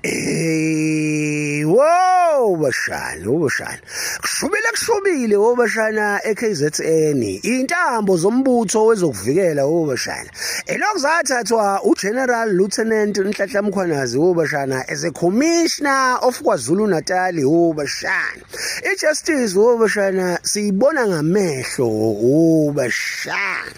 Eh, wow bashana, wo bashana. Kushubile kushubile wo bashana eKZN. Intambo zombutho wezokuvikela wo bashana. Elokhu zathathwa uGeneral Lieutenant Nhlanhla Mkhwanazi wo bashana as a Commissioner of KwaZulu Natal wo bashana. IJustice wo bashana siyibona ngamehlo wo bashana.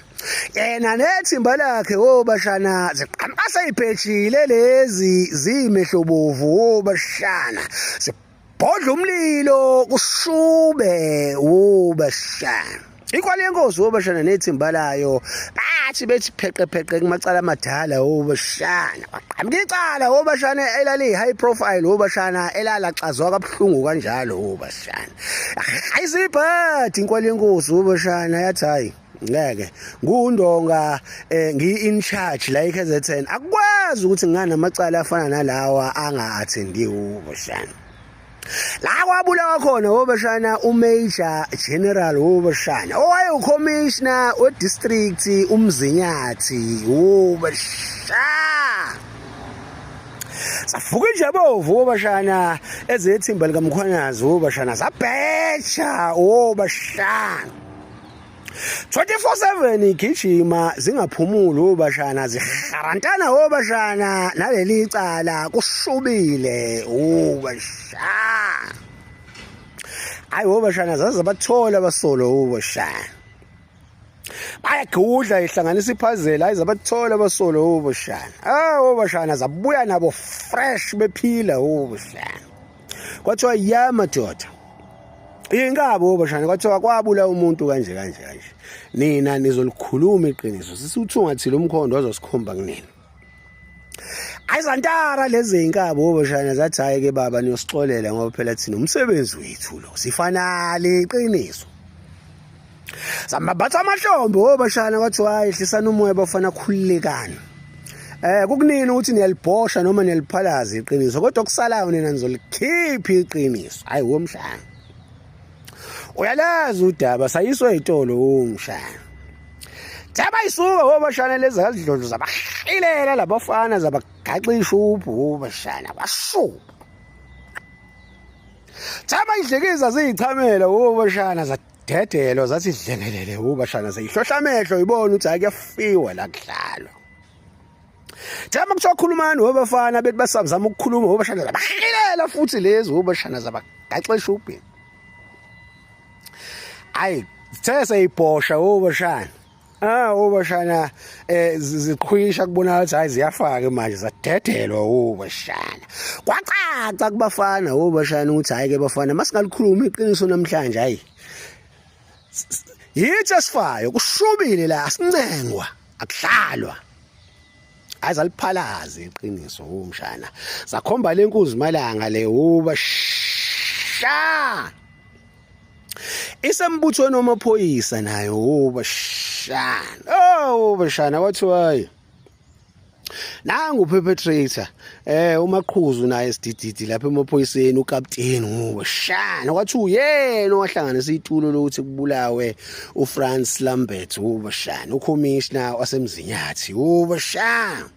Yena nethimba lakhe obashana ziqhamuka ibhejile lezi zimehlobovu obashana zibhodla umlilo kushube obashana ikwali yenkosi obashana nethimba layo bathi bethi pheqe pheqe kumacala amadala obashana kwaqhamuka icala obashana elali high profile obashana elalaxazwa kabuhlungu kanjalo obashana ayisibhadi inkwali yenkosi obashana yathi hayi ngeke ngundonga eh ngi in charge la eKZN akukwazi ukuthi nginganamacala afana nalawa anga-attendiwe ubashana la kwabulawa khona wobashana uMajor General wobashana owayewucommissioner wedistrict uMzinyathi wobashana savuka injabovu wobashana ezethimba likaMkhwanazi wobashana sabheja wobashana 24/7 igijima zingaphumuli obashana ziharantana obashana naleli cala kushubile obashana hayi obashana zaze bathola abasolo obashana bayagudla ihlanganisa iphazela hayi zabathola abasolo obashana ah obashana zabuya nabo fresh bephila obashana kwathiwa ya madoda Inkabi obashana kwathiwa kwabula umuntu kanje kanje kanje. Nina nizolikhuluma iqiniso. Sisuthungathile umkhondo wazosikhomba kunina. Ayizantara lezi inkabi obashana zathi hayi ke baba niyosixolela ngoba phela thina umsebenzi wethu lo. Sifanale iqiniso. Sambatha amahlombe obashana kwathiwa hayi hlisana umoya bafana khululekani. Eh kukunini ukuthi niyalibhosha noma niyaliphalaza iqiniso kodwa okusalayo nina nizolikhipha iqiniso. Hayi womhlanga. Uyalazi udaba sayiswa ezitolo umshana. Thaba isuka wobashana lezi kazidlodlo zabahilela labafana zabagaxa ishubhu wobashana bashuba. Thaba idlekiza ziyichamela wobashana Dedelwa zathi dlengelele ubashana seyihlohla amehlo ibona ukuthi hayi kuyafiwa la kudlalwa. Thema kuthiwa khulumani wobafana bethi basazama ukukhuluma wobashana zabahilela futhi lezi wobashana zabagaxa eshubhini. Ayi sithe seyibhosha wobashana. Ah obashana eh ziqhwisha kubonakala ukuthi hayi ziyafaka manje zadedelwa obashana. Kwacaca kubafana obashana ukuthi hayi ke bafana masingalikhuluma iqiniso namhlanje hayi. Yithi esifayo kushubile la asincengwa akudlalwa. Hayi zaliphalaza iqiniso umshana. Zakhomba lenkuzi malanga le uba sha. Isembuthweni wamaphoyisa nayo ubashana. Oh ubashana kwathiwa hayi. Nangu perpetrator eh umaqhuzu naye sidididi lapha emaphoyiseni ukapteni ubashana kwathi uyena owahlanganisa itulo lokuthi kubulawe uFrance Lambert ubashana ucommissioner wasemzinyathi ubashana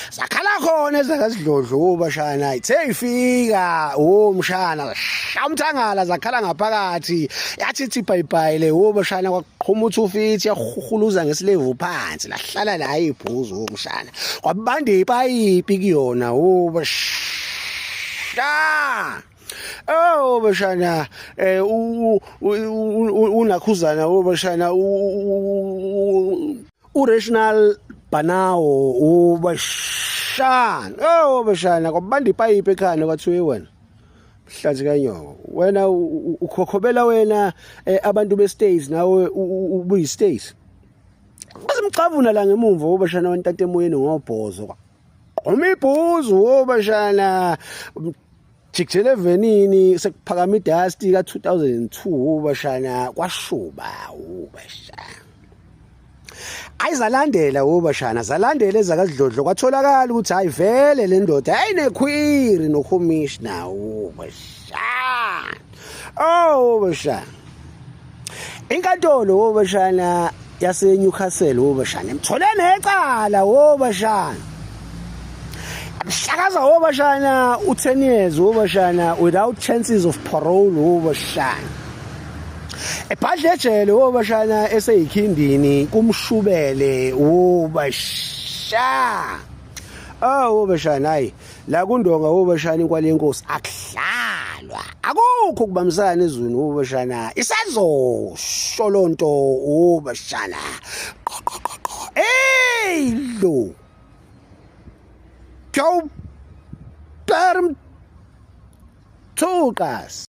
Sakhala khona ezakasidlodlo bashana ithe ifika wo mshana shamthangala zakhala ngaphakathi yathi ithi bye le wo bashana kwaqhuma uthufithi yahuhuluza ngesilevu phansi lahlala la ibhuzu wo mshana kwabanda ipayipi kuyona wo bashana Oh bashana eh unakhuzana wo bashana uRational Banawo ubashana oh bashana kwabanda ipayipi ekhanda kwathiwa wena mhlathi kanyoko wena ukhokhobela wena eh, abantu be-states nawe ubuyi-states basimcavuna la ngemumva obashana wantata emoyeni ngobhozo qoma ibhuzu obashana jikjele evenini sekuphakama idust ka-2002 ubashana kwashuba ubashana ayizalandela wobashana zalandela ezakazidlodlo kwatholakala ukuthi hayi vele le ndoda yayinekhwiri nokhomishna wobashana oh wobashana inkantolo wobashana yaseNewcastle wobashana imthole necala wobashana. Mhlakaza wobashana u10 years wobashana without chances of parole wobashana. Ebhadle ejele wobashana eseyikhindini kumshubele wobasha. Oh wobashana, hayi la kundonga wobashana, inkwali yenkosi akuhlalwa. Akukho ukubambisana ezweni wobashana. Isazosho lonto wobashana. Hey lo. Jou perm toekas.